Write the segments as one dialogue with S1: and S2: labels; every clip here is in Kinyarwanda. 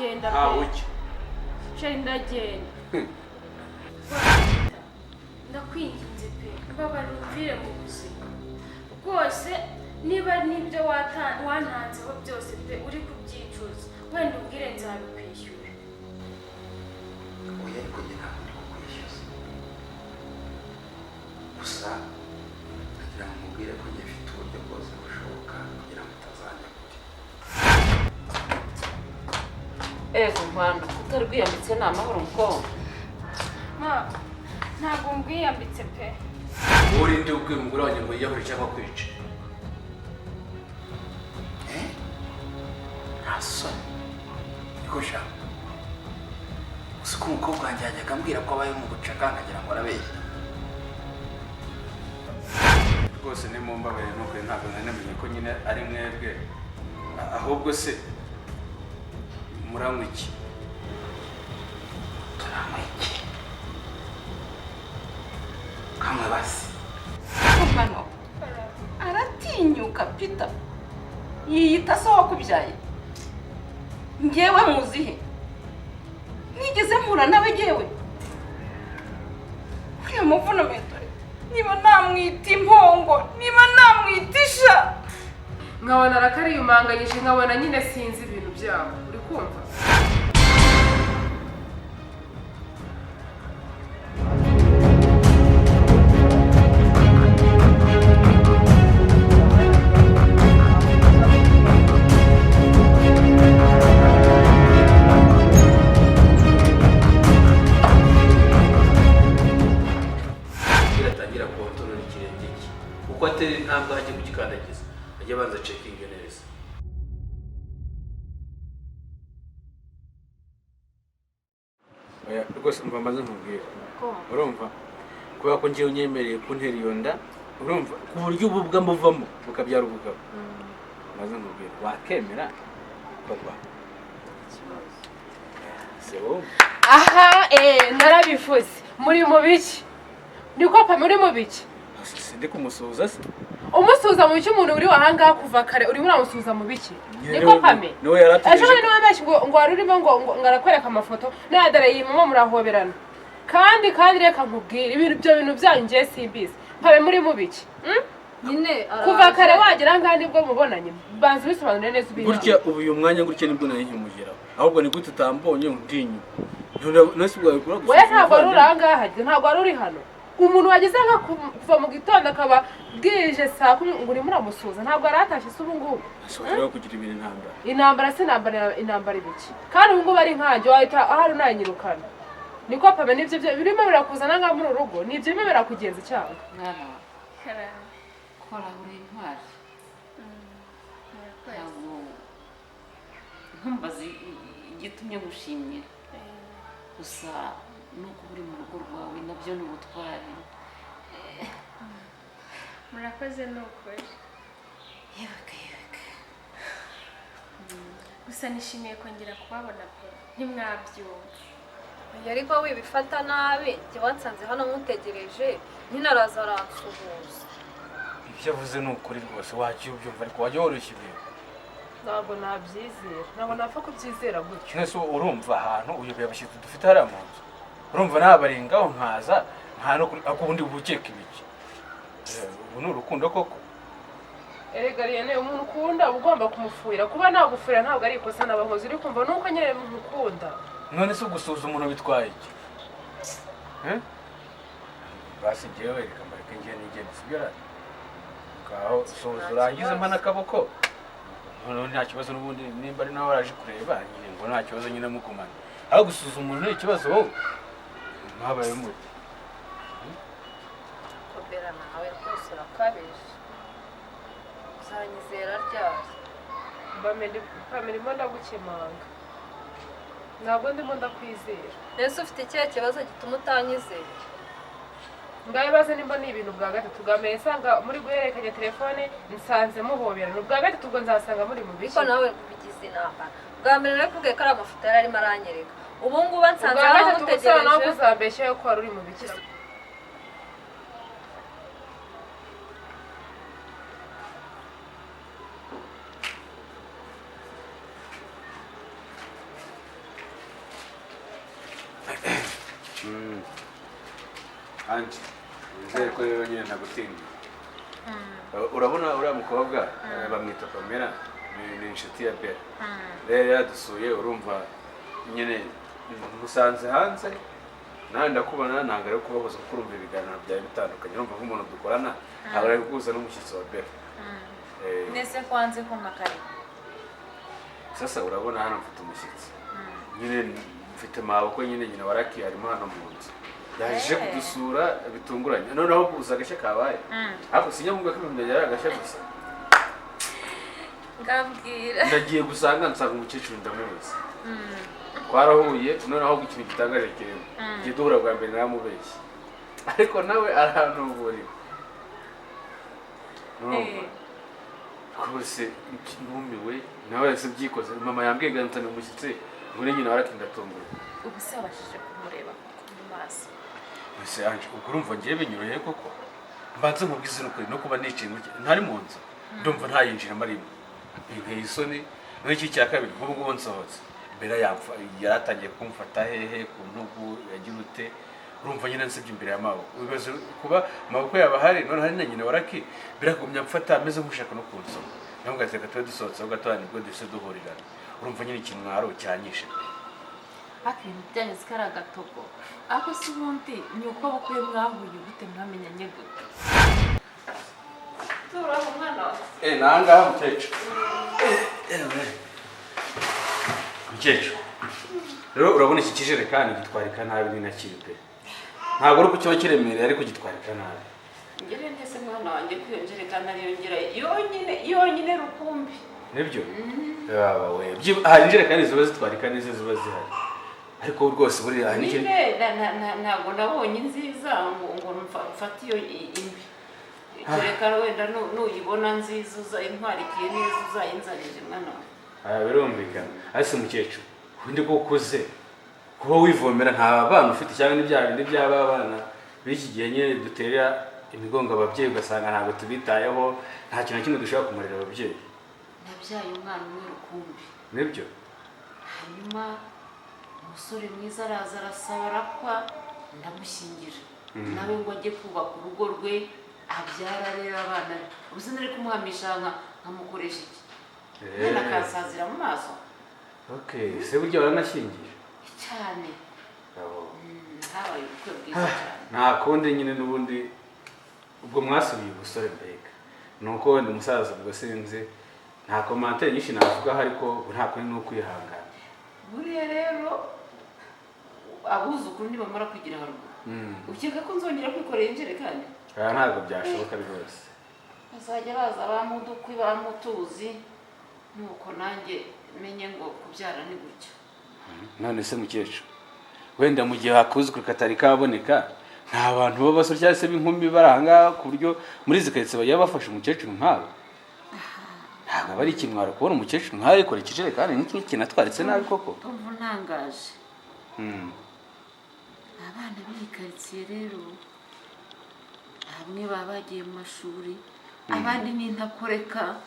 S1: Ndagenda
S2: Ntaho
S1: pe.
S2: ujya.
S1: Chéri, ndagenda. Ndakwinginze pe, mbabarira umvire mu buzima rwose. Niba n'ibyo wantanzeho byose pe uri kubyicuza, wenda umbwire nzabikwishyura.
S3: Oya, ariko njye ntabwo ndi kukwishyuza. Gusa ndagira ngo mubwire ko njye mfite uburyo bwose bushoboka kugira ngo utazajya kure.
S4: Ego mwana, kutarwiyambitse ni amahoro mukobwa?
S1: Ma, ntabwo mbwiyambitse pe.
S2: Wowe urinde ubwiye umugore wanjye ngo yiyahure cyangwa kwica?
S3: Eh? Nta soni? Niko sha, gusa ko umukobwa wanjye yajyaga ambwira ko abaye mu bucaka nkagira ngo arabeshya.
S2: Rwose ni mumbabarire, nukuri ntabwo nari namenye ko nyine ari mwebwe. Ahubwo se muranywa iki?
S3: Turanywa iki? Kamwe basi.
S4: Mano, aratinyuka Peter, yiyita se wakubyaye. Ngewe muzihe? Nigeze mpura nawe? Ngewe uriya muvuno metore, niba namwita impongo, niba namwita isha.
S5: Nkabona arakariyumanganyije, nkabona nyine sinzi ibintu byabo, uri kumva?
S2: Biratangira kontorora ikirenge cye, uko atera intambwe ajya kugikandagiza ajya abanza cekinge neza. Oya, rwose mva mbaze nkubwire. Urumva, kubera ko ngewe unyemereye kuntera iyo nda, urumva, ku buryo ububwa mbuvamo bukabyara ubugabo, maze nkubwire, wakemera papa si wowe?
S5: Aha, narabivuze. Muri mu biki? Niko pa, muri mu biki?
S2: Sindi kumusuhuza se?
S5: Umusuhuza mu biki? Umuntu uri wahangaha kuva kare urimo uramusuhuza mu biki? Niko pame.
S2: Niwe yari
S5: Ejo
S2: ategereje.
S5: bundi niwe benshi ngo wari urimo ngo arakwereka amafoto nadara iyi mama murahoberana. Kandi reka nkubwire, ibintu ibyo bintu byanyu ngiye simbizi. Pabe, muri mu biki? Hmm?
S6: Nyine
S5: Kuva kare wagera ngaha nibwo mubonanye? Banza ubisobanure neza ubizi.
S2: Gutya ubu uyu mwanya gutya nibwo nari nkimugeraho. Ahubwo ni gute utambonye undi inyuma? None se ubwo wabikora
S5: We
S2: gusuhuza
S5: ntabwo wari uri
S2: umuvandimwe?
S5: ahangaha, ntabwo wari uri hano. Umuntu wageze nka kuva mu gitondo akaba bwije saa 10 ngo urimo uramusuhuza, ntabwo yari atashye se ubu ngubu?
S2: Ashobora kugira ibintu intambara.
S5: Intambara se? Intambara, intambara ibiki? Kandi ubu ngubu ari nkanjye wahita ahari unanyirukana. Niko pame, nibyo byo birimo birakuzana ngaha muri uru rugo? Nibyo birimo birakugenza cyangwa?
S4: Mwana wa, kora, uri intwari. Ntabwo ntumbaze igitumye gushimira, gusa nuko uri mu rugo rwawe nabyo ni ubutwari.
S1: Murakoze ni ukuri.
S4: Yeweka, yeweka.
S1: Gusa nishimiye kongera kubabona pe, ntimwabyumva.
S6: Oya, ariko wibifata nabi, njye wansanze hano nkutegereje, nyine araza aransuhuza.
S2: Ibyo avuze ni ukuri rwose, wajya ubyumva, ariko wajya woroshya ibintu.
S5: Ntabwo nabyizera, ntabwo napfa kubyizera gutyo.
S2: None se urumva ahantu uyoboye abashyitsi dufite hariya mu nzu, urumva nabarengaho nkaza nta no kuri ako ubundi bukeka ibiki? Ubu ni urukundo koko?
S5: Erega Rene, umuntu ukunda uba ugomba kumufuhira. Kuba nagufuhira ntabwo ari ikosa n'abahozi, uri kumva? Nuko nyine mukunda.
S2: None se gusuhuza umuntu bitwaye iki? Eh? Basi njyewe reka mbareke ngiye nigende, sibyo rata? Ngaho suhuza urangize mpa n'akaboko. Noneho nta kibazo n'ubundi, nimba ari nawe waraje kureba nyine ngo nta kibazo nyine mugumane. Aho gusuhuza umuntu ni ikibazo? Wowe mwabaye muti?
S6: Kobera, nawe rwose urakabije. Uzanyizera ryari?
S5: Pame, ndimo ndagukemanga, ntabwo ndimo ndakwizera.
S6: Mbese ufite ikihe kibazo gituma utanyizera?
S5: Ngaho nimba ni ibintu bwa gatatu. Bwa mbere nsanga muri guhererekanya telefone, nsanze muhoberana. Ubwa gatatu ubwo nzasanga muri mu biki?
S6: Ariko nawe ubigize intambara. Bwa mbere nawe kubwiye ko ari amafoto yari arimo aranyereka, ubu ngubu nsanze
S5: Ubwa
S6: hano
S5: gatatu gusa nawe
S6: nkutegereje.
S5: kuzambeshya yuko wari uri mu biki?
S2: Ange, nizere ko rero nyine ntagutindiye. Urabona uriya mukobwa, bamwita Pamela, ni inshuti ya Bella. Rero yadusuye, urumva nyine musanze hanze, nawe ndakubona, ntabwo ari kubahuza kuko urumva ibiganiro byari bitandukanye. Urumva nk'umuntu dukorana ntabwo ari guhuza n'umushyitsi wa Bella.
S7: Nese kwanze ko makare.
S2: Sasa urabona hano mfite umushyitsi nyine, mfite maboko nyine, nyina wa Lucky arimo hano mu nzu, yaje kudusura bitunguranye. Noneho gusa agashya kabaye, ariko sinyamuga ko ibintu byari agashya gusa.
S7: Ngambwira.
S2: Ndagiye gusanga nsanga umukecuru ndamuzi, twarahuye. Noneho ikintu gitangaje kirimo, igihe duhura bwa mbere naramubeshye, ariko nawe arantuburira. Urumva rwose ntumiwe, nawe yahise byikoze. Mama yambwiye ngo nzane umushyitsi, ngo ni nyina wa Lucky, ndatungurwa.
S7: Ubu se wabashije kumureba mu maso?
S2: Ese Ange, ubwo urumva ngiye binyoroheye koko? Mbanze nkubwize n'ukuri, no kuba nicaye gutya ntari mu nzu, ndumva ntayinjiramo arimo, binteye isoni. N'iki cya kabiri, nk'ubu ngubu nsohotse, mbere yaratangiye kumfata hehe ku ntugu, yagira ute? Urumva nyine nsibye imbere ya maboko, wibaza kuba amaboko yaba ahari, none hari na nyina wa Lucky, birakugumya mfata ameze nk'ushaka no kunsoma. Nawe reka tube dusohotseho gatoya, nibwo duhise duhurirana. Urumva nyine ikimwaro cyanyishe pe.
S7: Ariko ibintu byanyu zikari agatogo. Ariko se ubundi ni uko bukwe mwahuye gute, mwamenyanye gute? Turaho umwana wawe.
S2: Eh, nangaha mukecuru. Ewe. Mukecuru. Rero urabona iki kijerekani gitwarika nabi, ni na kibi pe. Ntabwo ari uko kiba kiremereye, ariko gitwarika nabi.
S4: Ngere ntese mwana wanjye ko iyo njerekani ariyo ngira yonyine yonyine rukumbi?
S2: Nibyo? Yaba we. Hari injerekani ziba zitwarika neza, ziba zihari. Ariko rwose buriya hari n'ikindi.
S4: Nyine ntabwo nabonye nziza ngo mfate iyo imbi. Kereka wenda nuyibona nziza uzayintwarikiye neza, uzayinzanije mwana wawe.
S2: Ah, birumvikana. Ariko mukecuru, ubundi ko ukuze, kuba wivomera nta bana ufite, cyangwa n'ibya bindi by'aba bana b'iki gihe nyine dutera imigongo ababyeyi, ugasanga ntabwo tubitayeho, nta kintu na kimwe dushobora kumarira ababyeyi?
S4: Nabyaye umwana umwe rukumbi.
S2: Nibyo?
S4: Hanyuma umusore mwiza araza arasaba, arakwa, ndamushyingira nawe ngo ajye kubaka urugo rwe, abyara, arera abana be. Ubu sinari kumuhamisha nkamukoresha iki mwana akansazira mu maso?
S2: Okay, se burya waranashyingiye?
S4: Cyane.
S2: Abo.
S4: Habaye ubukwe bwiza cyane.
S2: Nta kundi nyine, n'ubundi ubwo mwasubiye ubusore. Mbega ni uko wenda umusaza ubwo sinzi, nta commentaire nyinshi navugaho, ariko nta kundi ni ukwihangana.
S4: Buriya rero abuzukuru nibamara kugira haruguru, ukeka ko nzongera kwikorera injerekani?
S2: Aha ntabwo byashoboka rwose.
S4: Bazajya baza bamudukwi bamutuzi, nuko nanjye menye ngo kubyara ni gutya.
S2: None se mukecuru, wenda mu gihe hakuzukuru katari kaboneka, nta bantu b'abasore cyangwa se b'inkumi bari aha ngaha, ku buryo muri izi karitsiye bajya bafasha umukecuru nkawe? Ntabwo aba ari ikimwaro kubona umukecuru nkawe yikora ikijerekani nk'iki ngiki kinatwaritse nabi koko?
S4: Ndumva untangaje. Abana b'iyi karitsiye rero, bamwe baba bagiye mu mashuri, abandi ni intakoreka,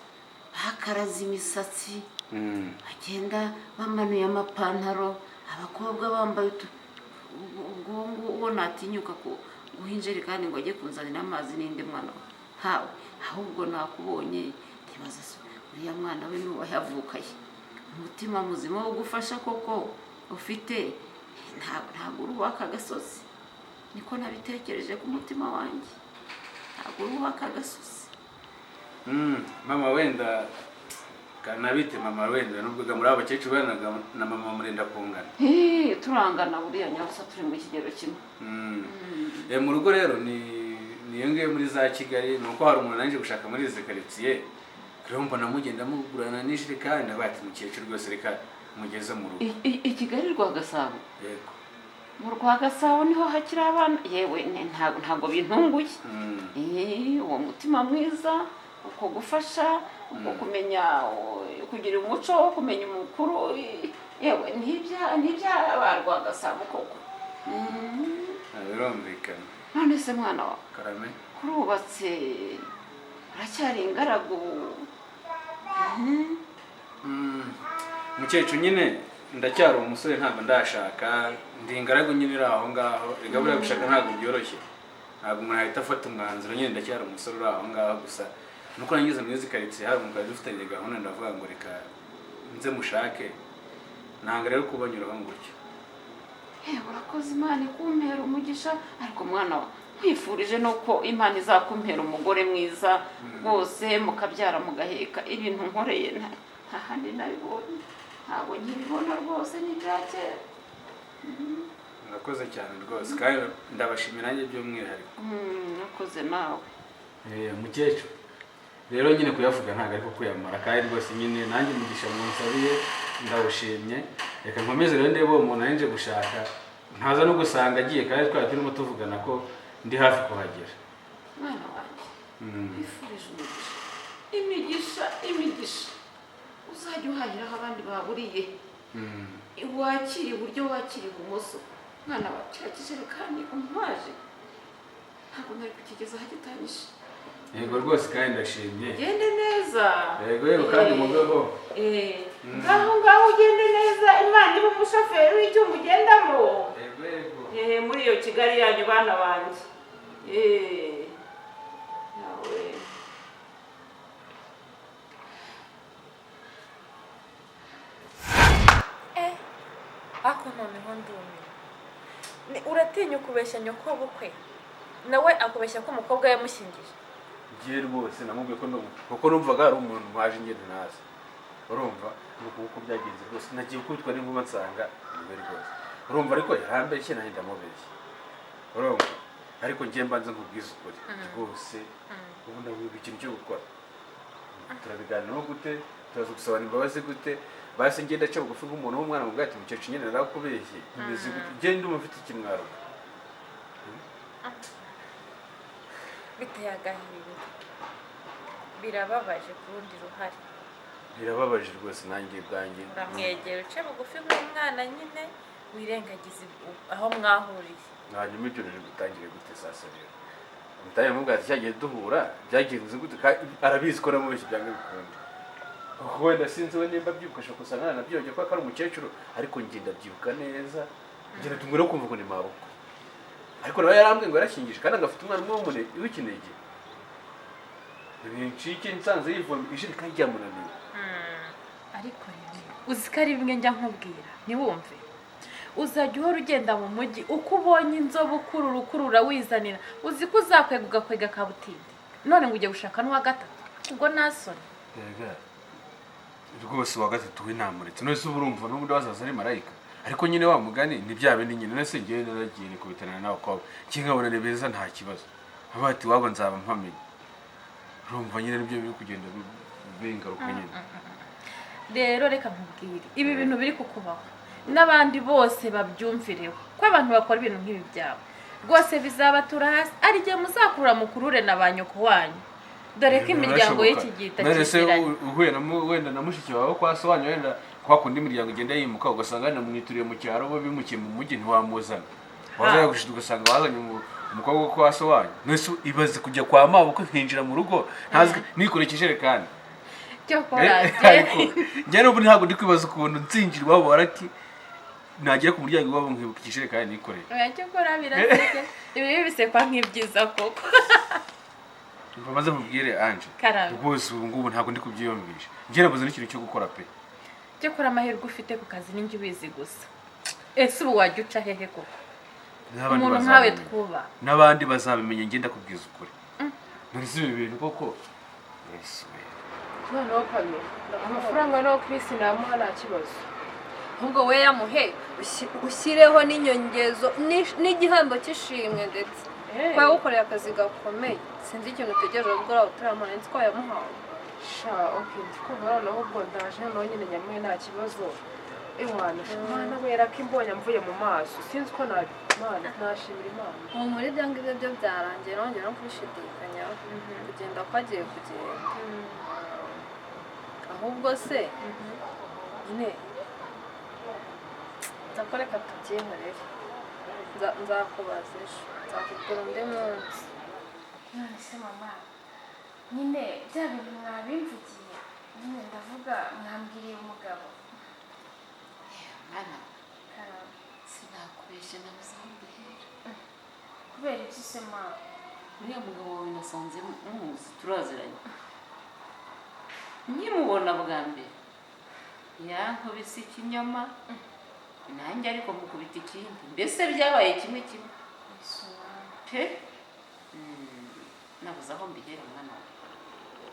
S4: bakaraze imisatsi, bagenda bamanuye amapantaro, abakobwa bambaye utu. Ubwo ngubu natinyuka guha injerekani ngo ajye kunzanira amazi n'indi mwana we? Ntawe. Ahubwo nakubonye ntibaza se uriya mwana we nuba yavukaye umutima muzima wo gufasha koko ufite? Ntabwo uri uwaka gasozi, niko nabitekereje ku mutima wanjye, ntabwo uri uwaka gasozi.
S2: Mama wenda kanabite mama, wenda nubwo muri abo bakecuru wenda na mama murenda kungana.
S4: Hii, turangana buriya nyabusa, turi mu kigero kimwe.
S2: Mu rugo rero ni niyo ngiyo muri za Kigali, ni uko hari umuntu naje gushaka muri izi karitsiye, rero mbona mugenda mugurana n'ijerekani, ndavuga ati mukecuru rwose reka mugeze mu rugo.
S4: I Kigali rwa Gasabo?
S2: Yego.
S4: Mu rwa Gasabo niho hakiri abana. Yewe, ntabwo bintunguye. Uwo mutima mwiza, uko gufasha, uko kumenya kugira umuco wo kumenya umukuru, yewe, ntibya ba rwa Gasabo koko.
S2: Ah, birumvikana.
S4: None se mwana wawe,
S2: Karame.
S4: kurubatse, uracyari ingaragu?
S2: Mukecuru, nyine ndacyari umusore, ntabwo ndashaka, ndi ingaragu nyine iri aho ngaho. Reka buriya gushaka ntabwo byoroshye. Ntabwo umuntu ahita afata umwanzuro nyine, ndacyari umusore uri aho ngaho gusa. Nuko nageze muri izi karitsiye hari umugabo dufitanye gahunda, ndavuga ngo reka nze mushake. Ntabwo rero kubanyuraho gutyo.
S4: Urakoze, Imana ikumpera umugisha. Ariko mwana wa, nkwifurije nuko Imana izakumpera umugore mwiza rwose, mukabyara mugaheka. Ibintu nkoreye nta handi nabibonye, ntabwo nkibibona rwose, ni ibya kera.
S2: Murakoze cyane rwose, kandi ndabashimira nanjye by'umwihariko.
S4: Urakoze nawe.
S2: Mukecuru, rero nyine kuyavuga ntabwo ariko kuyamara, kandi rwose nyine nanjye umugisha munsabiye ndawushimye. Reka nkomeze rero ndebe uwo muntu nje gushaka, ntaza no gusanga agiye, kandi twari turimo tuvugana ko ndi hafi kuhagera.
S4: Mwana wanjye, nkwifurije umugisha, imigisha, imigisha. Uzajya uhahiraho abandi baburiye, wakira iburyo, wakira ibumoso. Mwana wa, kiriya kijerekani untwaje ntabwo nari kukigeza hagitanyije.
S2: Yego rwose, kandi ndashimye.
S4: Ugende neza.
S2: Yego yego, kandi mubeho.
S4: Ngaho ngaho, ugende neza. Imana iba umushoferi w'icyuma ugendamo.
S2: Yego yego.
S4: Muri iyo Kigali yanyu, bana banjye. Yawe.
S7: Ariko noneho ndumiwe. Uratinya ukubeshya nyoko bukwe, nawe akubeshya ko umukobwa yamushyingiye.
S2: Ngiye rwose namubwiye ko ndumva, kuko numvaga hari umuntu waje ngenda ntazi. Urumva nuko uko byagenze rwose, nagiye gukubitwa n'inkuba nsanga niwe rwose. Urumva, ariko yarambeshye nanjye ndamubeshye. Urumva, ariko ngiye mbanza nkubwize ukuri rwose. Ubu ndabona ikintu cyo gukora, turabiganiraho gute? Turaza gusabana imbabazi gute? Basi ngenda aca bugufi nk'umuntu w'umwana mu bwati, mukecuru nyine narakubeshye, bimeze gute? Njye ndumva mfite ikimwaro.
S7: Biteye agahinda, birababaje ku rundi ruhare.
S2: Birababaje rwose, nanjye ubwanjye.
S7: Uramwegera uce bugufi nk'umwana nyine, wirengagize aho mwahuriye.
S2: Hanyuma ibyo bintu bitangire gute sasa rero? Mutangire mubwira ati cyagiye duhura byagenze gute? Arabizi ko namubeshye byanga bikunda. Wenda sinzi we nimba abyibuka, ashobora gusanga nanabyibagirwa kubera ko ari umukecuru, ariko njye ndabyibuka neza. Njye ndatunguwe no kumva ngo ni mabukwe, ariko nawe yarambwiye ngo yarashyingije kandi agafite umwana umwe w'ikinege. Incike nsanze yivoma ijerekani ryamunaniye.
S7: Ariko rero uzi ko ari bimwe njya nkubwira ntiwumve. Uzajya uhora ugenda mu mujyi, uko ubonye inzobe ukurura ukurura wizanira, uzi ko uzakwega ugakwega kabutindi. None ngo ujye gushaka n'uwa gatatu, ubwo nta soni?
S2: Erega rwose uwa gatatu we namuretse. None se uba urumva n'ubundi wazaza ari marayika? Ariko nyine wa mugani ni bya bindi nyine. None se njyewe naragiye nikubitana n'abakobwa, nkabona ni beza, nta kibazo, avuga ati iwabo nzaba mpamenye. Urumva nyine nibyo biri kugenda bingaruka nyine.
S7: Rero reka nkubwire, ibi bintu biri kukubaho n'abandi bose babyumvireho, ko abantu bakora ibintu nk'ibi byawe rwose bizabatura hasi. Ari igihe muzakurura mukurure na ba nyoko wanyu, dore ko imiryango y'iki gihe
S2: None se
S7: itakiziranye.
S2: Uhuye na wenda na mushiki wawe kwa so wanyu, wenda kwa kundi imiryango igenda yimuka, ugasanga wenda mwituriye mu cyaro, bo bimukiye mu mujyi, ntiwamuzana, waza gushita ugasanga wazanye umukobwa wo kwa so wanyu. None se ibaze kujya kwa mabukwe nkinjira mu rugo ntazi nikoreye ikijerekani.
S7: Cyokora.
S2: Ariko njye n'ubu ntabwo ndi kwibaza ukuntu nzinjira iwabo warati, nagera ku muryango iwabo nkibuka ikijerekani nikoreye.
S7: Oya, cyokora biraseke, ibi bisekwa nk'ibyiza koko.
S2: Umva maze mubwire Anje.
S7: Karame.
S2: Rwose ubu ngubu ntabwo ndi kubyiyumvisha, njye nabuze n'ikintu cyo gukora pe.
S7: Cyokora amahirwe ufite ku kazi ninjye ubizi gusa. Ese ubu wajya uca hehe koko?
S2: N'abandi
S7: Umuntu nkawe
S2: bazabimenya.
S7: twubaha.
S2: N'abandi bazabimenya, ngenda kubwiza ukuri. None si ibi bintu koko? Yesu we.
S5: Noneho Pamela, amafaranga no Chris namuha nta kibazo.
S6: Ahubwo we yamuhe, ushyireho n'inyongezo n'igihembo cy'ishimwe ndetse, kuko yagukoreye akazi gakomeye. Sinzi ikintu utegereje gukora utaramuha, nzi ko yamuhawe.
S5: Sha, okay, ndi kumva noneho ubwo ndaje noneho nyine nyamuhe nta kibazo. Ewana Mana wera ko imbonye mvuye mu maso, sinzi ko nabi Mana nashimira Imana.
S6: Ubu muri ibyo ngibyo byo byarangiye, nongera no kubishidikanyaho kugenda ko agiye kugenda. Ahubwo se nyine nzakoreka, tubyihorere. Nzakubaza ejo, nzakubwira undi munsi.
S1: None se mama, nyine bya bintu mwabimvugiye nyine, ndavuga mwambwiriye umugabo?
S4: Mwana,
S1: Karame.
S4: sinakubeshya, nabuze aho mbihera.
S1: Kubera iki se mama?
S4: Uriya mugabo wawe nasanze muzi, turaziranye. Nkimubona bwa mbere yankubise ikinyoma, nanjye ariko mukubita ikindi, mbese byabaye kimwe kimwe pe. Nabuze aho mbigera mwana wawe.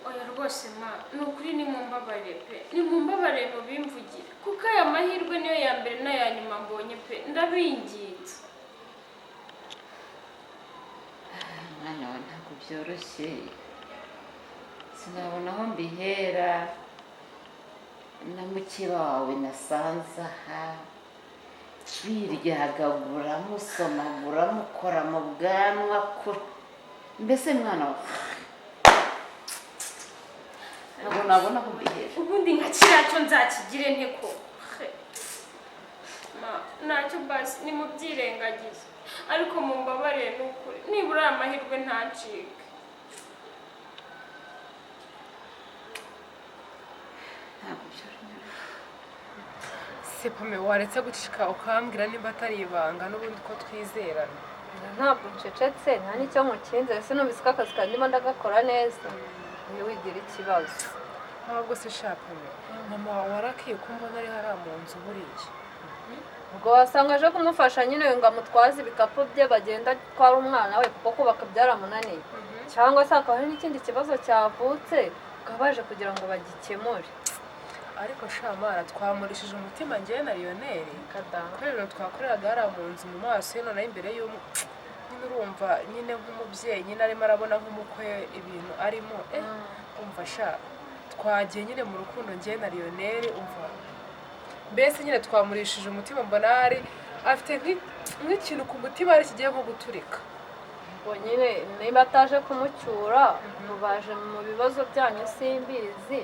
S1: Oya rwose ma, ni ukuri nimumbabarire pe, nimumbabarire mubimvugire, kuko aya mahirwe niyo ya mbere n'aya nyuma mbonye pe, ndabinginze.
S4: Mwana wawe ntabwo byoroshye, sinabona aho mbihera. Na mukeba wawe nasanze aha biryagagura, musomagura, mukora mu bwanwa, mbese mwana wawe ntabwo nabona aho mbihera.
S1: Ubundi nka kiriya cyo nzakigire nte ko? Ma, ntacyo basi nimubyirengagize, ariko mumbabarire ni ukuri, nibura aya mahirwe ntacike.
S4: Ntabwo byoroshye.
S5: Se Pame, waretse gucika ukambwira nimba atari ibanga n'ubundi ko twizerana.
S6: Ntabwo ncecetse, nta n'icyo nkukinze, ese numvise ko akazi kanjye ndimo ndagakora neza, ntiwigire ikibazo.
S5: Ntabwo se sha Pame, mama warakiye ko mbona ari hariya mu nzu buriya.
S6: Ubwo wasanga aje kumufasha nyine ngo amutwaze ibikapu bye bagenda atwara umwana we, kuko kubaka byaramunaniye, cyangwa se hakaba hari n'ikindi kibazo cyavutse bakaba baje kugira ngo bagikemure.
S5: Ariko sha mara, twamurishije umutima njyewe na Lionel, kubera ibintu twakoreraga hariya mu nzu mu maso ye, noneho imbere nyine urumva nyine nk'umubyeyi nyine arimo arabona nk'umukwe ibintu arimo, umva sha twagiye nyine mu rukundo njyewe na Lionel, umva mbese nyine twamurishije umutima, mbona hari afite nk'ikintu ku mutima ari kigiye nko guturika.
S6: Ubwo nyine niba ataje kumucyura, mubaje mu bibazo byanyu simbizi,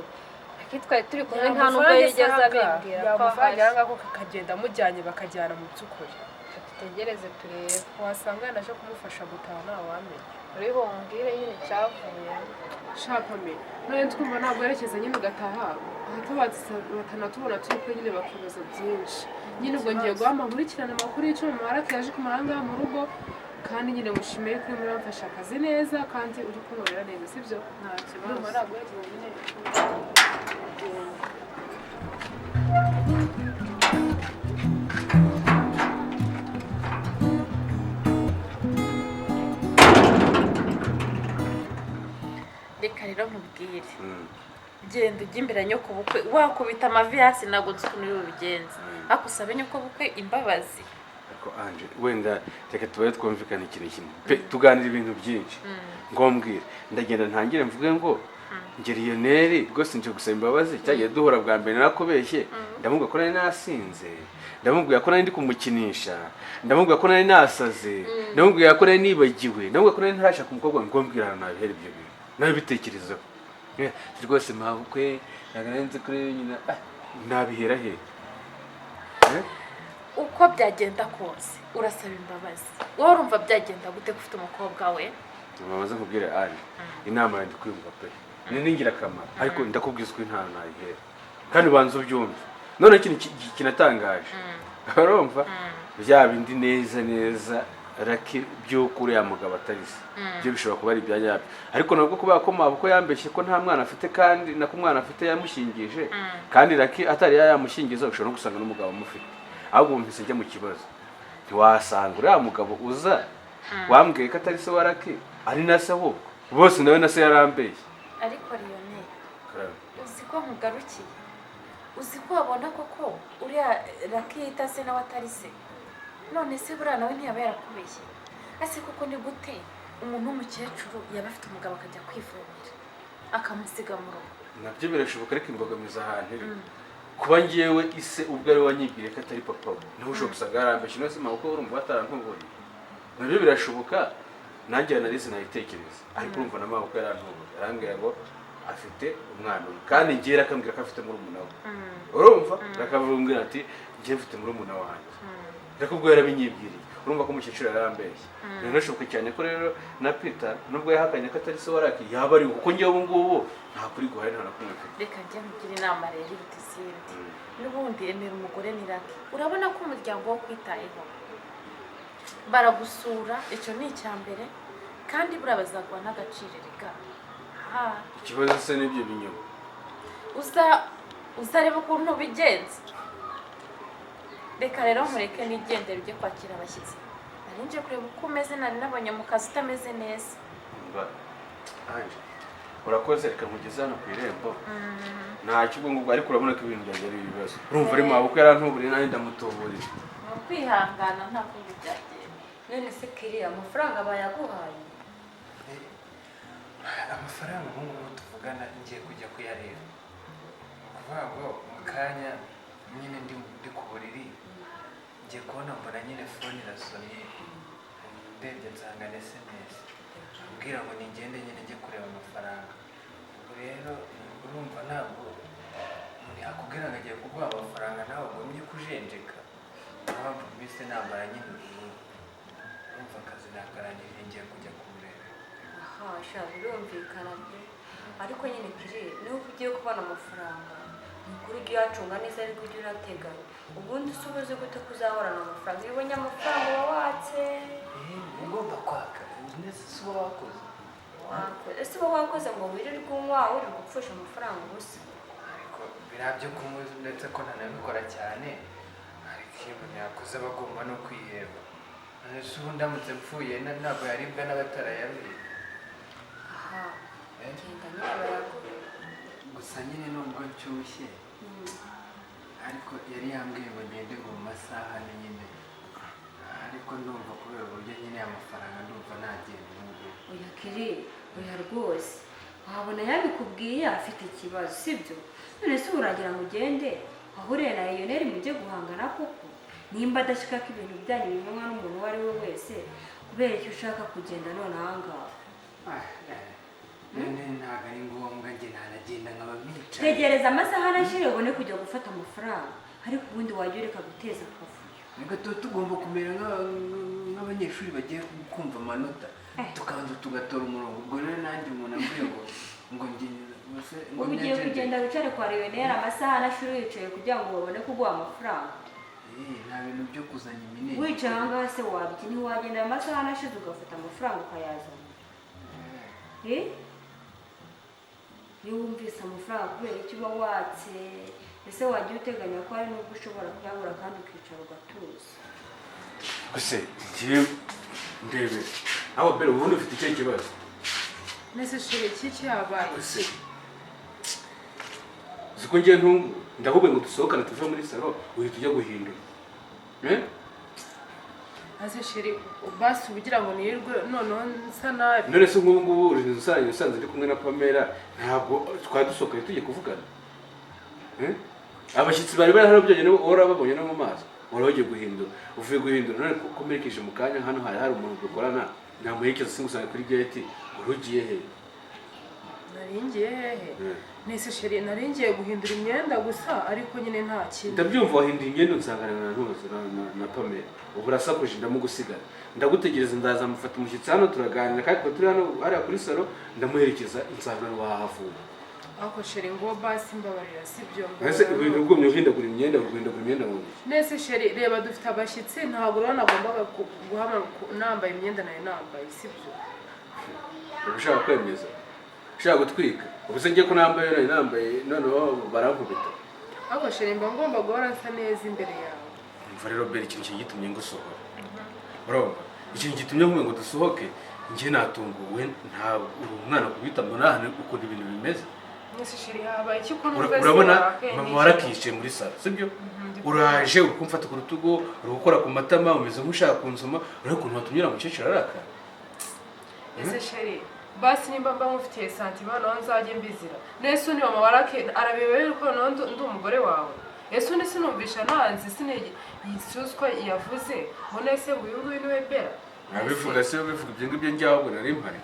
S6: ariko twari turi kumwe nta nubwo yigeze abimbwira ko
S5: yamuvanye
S6: ahari.
S5: aha ngaho kakagenda amujyanye bakajyana mu by'ukuri.
S6: Dutegereze turebe.
S5: Wasanga yanaje kumufasha gutaha, ntawamenya.
S6: Uri bumbwire nyine icyavuyemo.
S5: Sha Pame, none twumva ntabwo werekeza nyine ugataha, hato batanatubona turi kumwe nyine bakibaza byinshi. Nyine ubwo ngiye guhama nkurikirane amakuru y'icyo mama Warake yaje kumara aha ngaha mu rugo, kandi nyine mushimiye ko urimo uramfasha akazi neza kandi uri kunkorera neza, sibyo?
S6: Nta kibazo.
S5: Ndumva ntabwo werekeza nyine.
S7: Reka rero nkubwire, genda ujya imbere ya nyokobukwe wakubita amavi hasi, ntabwo nzi ukuntu uri bubigenze, ariko usabe nyokobukwe imbabazi.
S2: Ariko Ange, wenda reka tubaye twumvikana ikintu kimwe pe, tuganira ibintu byinshi, ngombwire ndagenda ntangire mvuge ngo njye Lionel rwose nje gusaba imbabazi, cyagiye duhura bwa mbere narakubeshye, ndamubwira ko nari nasinze, ndamubwira ko nari ndi kumukinisha, ndamubwira ko nari nasaze, ndamubwira ko nari nibagiwe, ndamubwira ko nari ntarashaka umukobwa, ngombwira ahantu nabihera ibyo bintu nabitekerezaho. Rwose mabukwe ntabwo nari nzi kuri nyina, nabihera he?
S7: Uko byagenda kose urasaba imbabazi. Wowe urumva byagenda gute ko ufite umukobwa we?
S2: Mamaze nkubwire Ange, inama yanjye kwiyumva pe ni ingirakamaro, ariko ndakubwiza ukuri nta nayihera, kandi ubanza ubyumve. None ikintu kinatangaje, urumva bya bindi neza neza Raki by'uko uriya mugabo atari se, byo bishobora kuba ari ibya nyabyo, ariko nabwo kubera ko mabukwe yambeshye ko nta mwana afite, kandi nako umwana afite yamushyingije, kandi Raki atari yamushyingiza, ushobora no gusanga n'umugabo amufite. Ahubwo mpise njya mu kibazo, ntiwasanga uriya mugabo uza wambwiye ko atari se wa Raki ari na se, ahubwo bose nawe na se yarambeshye.
S7: Ariko Lionel, uzi ko nkugarukiye, uzi ko wabona koko uriya Raki yita se nawe atari se? None se buriya nawe ntiyaba yarakubeshye? Ese koko ni gute umuntu w'umukecuru yaba afite umugabo akajya kwivomera akamusiga mu rugo?
S2: Nabyo birashoboka, ariko imbogamizi ahantu iri kuba ngewe ise ubwo ari we wanyibwiriye ko atari papa we, niho ushobora gusanga yarambeshye. None se mabukwe urumva batarantuburiye? Nabyo birashoboka, nanjye analize nayitekereza, ariko urumva na mabukwe yarantuburiye, arambwira ngo afite umwana umwe, kandi ngewe akambwira ko afite murumuna we. Urumva akavumbwira ati ngewe mfite murumuna wanjye, ariko ubwo yarabinyibwiriye, urumva ko umukecuru yarambeshye. Biranashoboka cyane ko rero na Peter nubwo yahakanye ko atari se wa Raki yaba ari we, kuko ngewe ubu ngubu nta kuri guhari, nta na kumwe mfite.
S7: Reka njye nkugire inama rero iruta izindi. N'ubundi emera umugore ni Raki, urabona ko umuryango wo kwitayeho. Baragusura, icyo ni icya mbere, kandi buriya bazaguha n'agaciro rega. Ha.
S2: Ikibazo se n'ibyo binyoma?
S7: Uza uzareba ukuntu bigenza. Reka rero nkureke nigendere ujye kwakira abashyitsi. Nari nje kureba uko umeze, nari nabonye mu kazi utameze neza.
S2: Umva, Ange, urakoze, reka nkugeze hano ku irembo. Ntacyo ubwo ngubwo, ariko urabona ko ibintu byanjye ari ibibazo. Urumva ari mabukwe yarantuburiye, nanjye ndamutuburira.
S7: Ni ukwihangana, nta kundi byagenda.
S6: None se kiriya amafaranga bayaguhaye?
S8: Amafaranga ubu ngubu tuvugana ngiye kujya kuyareba. Ni ukuvuga ngo mu kanya nyine ndi ku buriri, ngiye kubona mbona nyine phone irasonnye, ndebye nsanga ni SMS ambwira ngo ningende nyine njye kureba amafaranga. Ubwo rero urumva ntabwo umuntu yakubwira ngo agiye kuguha amafaranga nawe ugumye kujenjeka. Niyo mpamvu mbese nambara nyine ubu, urumva akazi nakarangije, ngiye kujya kumureba.
S6: Aha sha, birumvikana pe, ariko nyine kiri niba ugiye kubona amafaranga, ni ukuri ujye uyacunga neza, ariko ujye unateganya. Ubundi se uba uzi gute ko uzahorana amafaranga? Iyo ubonye amafaranga uba watse.
S8: Ugomba kwaka ndetse si uba wakoze.
S6: Wakoze ese? Uba wakoze ngo wirirwe unywa, wirirwa upfusha amafaranga ubusa?
S8: Ariko biriya byo kunywa, ndetse ko ntanabikora cyane, ariko iyo umuntu yakoze aba agomba no kwiheba. Ese ubu ndamutse mpfuye ntabwo yaribwa n'abatarayariye?
S6: Aha.
S8: Eh?
S6: Genda nyine bayaguhe.
S8: Gusa nyine nubwo nshyushye, ariko yari yambwiye ngo ngende ngo mu masaha 4 nyine, ariko ndumva kubera uburyo nyine amafaranga, ndumva nagenda ubu.
S6: Oya kiri, oya rwose, wabona yabikubwiye afite ikibazo, sibyo? None se ubu uragira ngo ugende ahuriye na Lionel mujye guhangana koko? Nimba adashaka ko ibintu byanyu bimenywa n'umuntu uwo ari we wese, kubera icyo ushaka kugenda none aha ngaha?
S8: Ah, none ntabwo ari ngombwa, njye ntanagenda nkaba mpicaye.
S6: Tegereza amasaha anashire ubone kujya gufata amafaranga, ariko ubundi wajya ureka guteza akavuyo.
S8: Reka tuba tugomba kumera nk'abanyeshuri bagiye kumva amanota, tukabanza tugatora umurongo. Ubwo rero nanjye umuntu ambwiye ngo njye ngo
S6: Ubu ugiye
S8: njenje.
S6: kugenda wicare kwa Lionel amasaha anashire wicaye kugira ngo babone kuguha amafaranga?
S8: Eh, nta bintu byo kuzana imineke.
S6: Wicaye aha ngaha se wabiki? Ntiwagenda amasaha anashize ugafata amafaranga ukayazana? Eh? Iyo wumvise amafaranga, kubera icyo uba watse? Ese wajya uteganya ko hari n'ubwo ushobora kuyabura kandi ukicara ugatuza?
S2: Gusa ngiye ndebe aho mbere, ubundi ufite ikihe kibazo?
S5: Nese chéri, iki cyabaye?
S2: Gusa uzi ko ngiye ntungu ndakubwiye ngo dusohokane tuve muri salo, uhita ujya guhindura, eh?
S5: Ase chéri, basi ugira ngo nirirwe noneho nsa nabi?
S2: None se nk'ubu ngubu uri usanzwe ndi kumwe na Pamela, ntabwo twari dusohokanye tugiye kuvugana, eh? Abashyitsi bari bari hano byonyine uhora babonye no mu maso, wari wagiye guhindura, uvuye guhindura. None ko mperekeje mu kanya hano hari umuntu dukorana, namuherekeza singusanga kuri gate, wari ugiye he?
S5: Nari ngiye hehe?
S2: Eh.
S5: Nese chéri, nari ngiye guhindura imyenda gusa, ariko nyine nta kindi.
S2: Ndabyumva, wahinduye imyenda unsangana na ntuzi na Pamela, ubu urasakuje, ndamugusigara, ndagutegereza, ndaza mufata umushyitsi hano turaganira, kandi twari turi hano hariya kuri salo, ndamuherekeza nsanga wahavuye.
S5: Ariko chéri, ngo basi mbabarira, sibyo?
S2: Ese ibintu ugumye uhindagura imyenda, guhindagura imyenda mu ntoki?
S5: Nese chéri, reba dufite abashyitsi, ntabwo rero nagombaga guhama nambaye imyenda nari nambaye, sibyo?
S2: Uba ushaka kwemeza, ushaka gutwika. Ubu se ngiye ko nambaye nari nambaye, noneho barankubita?
S5: Ariko chéri, mba ngomba guhora nsa neza imbere yawe.
S2: Umva rero Beri, ikintu gitumye ngusohora, urumva ikintu gitumye nkubwira ngo dusohoke, njye natunguwe. Ntabwo uri umwana kubita, mbona hano ukuntu ibintu bimeze.
S5: Nese chéri, habaye iki ko numva se
S2: Urabona
S5: warakaye?
S2: mama
S5: N'iki?
S2: Warakicaye muri salo, sibyo? Uraje uri kumfata ku rutugu, uri gukora ku matama, umeze nk'ushaka kunsoma. Urabona ukuntu watumye uriya mukecuru arakara.
S5: Ese chéri, basi nimba mba nkufitiye sentiment naho nzajye mbizira. Nese undi mama warake arabeba yuko noneho ndi umugore wawe? Ese undi sinumvisha nanzi sinigi yavuze ngo nese ngo uyu nguyu niwe Bera?
S2: Abivuga se, bivuga ibyo ngibyo, njyaho nari mpari.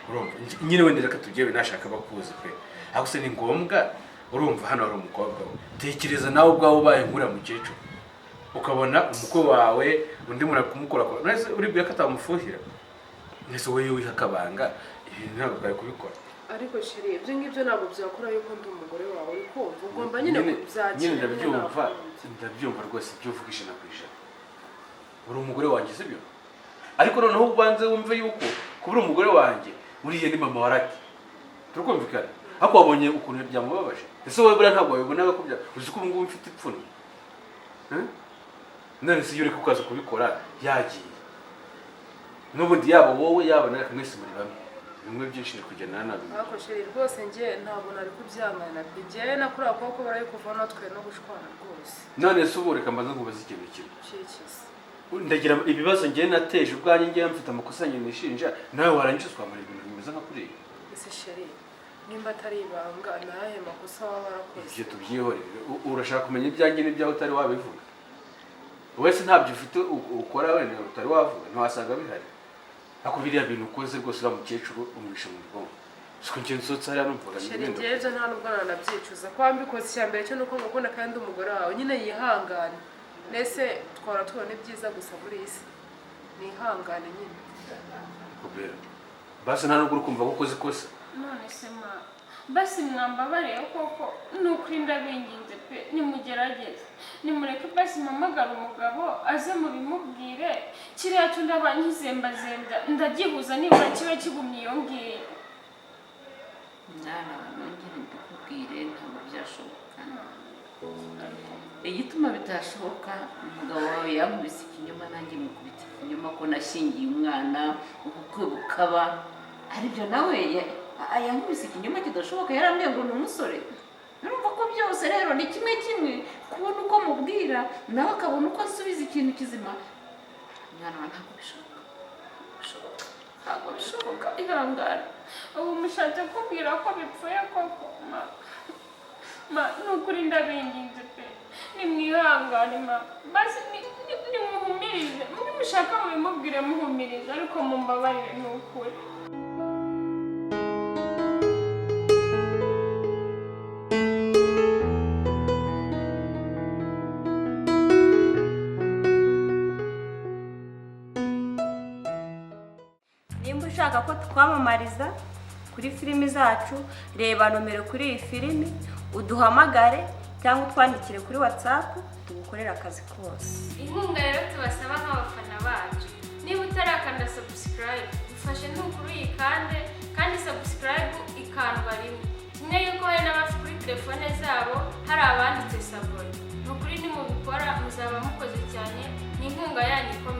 S2: Urumva nyine wenda reka tujyewe, nashaka bakuzi pe, ariko se ni ngombwa? Urumva hano hari umukobwa we, tekereza nawe ubwawe ubaye nk'uriya mukecuru, ukabona umukwe wawe undi muntu ari kumukorakora, nese uribwira ko atamufuhira? Nese wowe wiha akabanga, ibintu ntabwo bwari kubikora.
S5: Ariko chéri, ibyo ngibyo ntabwo byakora yuko ndi umugore wawe, uri kumva? Ugomba nyine kubyakira.
S2: Nyine ndabyumva.
S5: Nakumva.
S2: Ndabyumva rwose ibyo uvuga 100%. Uri umugore wanjye, sibyo? Ariko noneho ubanze wumve yuko kubura umugore wanjye uriya ni mama wa Raki. Turikumvikana? Ariko wabonye ukuntu byamubabaje. Ese wowe buriya ntabwo wabibonaga ko bya uzi ko ubu ngubu mfite ipfunwe? None se iyo ureka ukaza kubikora yagiye. N'ubundi yaba wowe yaba nawe mwese muri bamwe. Bimwe byinshi ni kugendana nabi.
S5: Ariko chéri, rwose njye ntabwo nari kubyangana pe. Njyewe na kuriya kuboko barabikuvaho natwe no gushwana rwose.
S2: None se ubu reka mbanze nkubaze ikintu kimwe.
S5: Cyikize.
S2: Ndagira ibibazo njye nateje ubwanjye, njye mfite amakosa njye nishinja, nawe warangiza twamara ibintu bimeze nka kuriya.
S5: Ese chéri, nimba atari ibanga, ni ayahe makosa waba warakoze?
S2: Ibyo tubyihorere. Urashaka kumenya ibyanjye n'ibyawe utari wabivuga. Wese ntabyo ufite ukora wenda utari wavuga, ntiwasanga bihari. Ariko biriya bintu ukoze rwose, uriya mukecuru umwishe mu bwonko. Siko njye nsohotse hariya numvaga
S5: Chéri,
S2: ngenda.
S5: njyewe ibyo nta nubwo nanabyicuza kuba mbikoze. Icya mbere cyo ni uko ngukunda kandi umugore wawe nyine yihangane. Mbese twara tubona ibyiza gusa muri iyi si, nihangane nyine.
S2: Kubera basi nta nubwo uri kumva ko ukoze ikosa.
S1: None se ma, basi mwambabariye koko? Ni ukuri ndabinginze pe, nimugerageze nimureke basi mpamagara umugabo aze mubimubwire. Kiriya cyo ndaba nkizembazembya, ndagihuza nibura kibe kigumye iyo ngiyo.
S4: Mwana wa, nongere mbikubwire, ntabwo byashoboka. Igituma bitashoboka, umugabo wawe yankubise ikinyoma, nanjye mukubita ikinyoma ko nashyingiye umwana, ubukwe bukaba aribyo. Nawe yankubise ikinyoma kidashoboka, yarambwiye ngo ni umusore. Urumva ko byose rero ni kimwe kimwe, kubona uko mubwira nawe akabona uko asubiza ikintu kizima. Mwana wawe, ntabwo bishoboka, bishoboka, ntabwo bishoboka, ihangane.
S1: Ubu mushatse kumbwira ko bipfuye koko? Ma, ma, ni ukuri ndabinginze pe, nimwihangane ma, basi nimuhumirize. Nimushaka mubimubwire muhumirize, ariko mumbabarire ni ukuri.
S9: Nimba ushaka ko twamamariza kuri filimi zacu, reba nomero kuri iyi filimi, uduhamagare cyangwa utwandikire kuri WhatsApp, tugukorere akazi kose.
S1: Inkunga rero tubasaba nk'abafana bacu, niba utarakanda subscribe, dufashe nukuri uyikande, kandi subscribe ikandwa rimwe. Kimwe yuko hari n'abafite kuri telefone zabo hari abanditse s'abonner. Ni ukuri nimubikora muzaba mukoze cyane, ni inkunga yanyu ikomeye.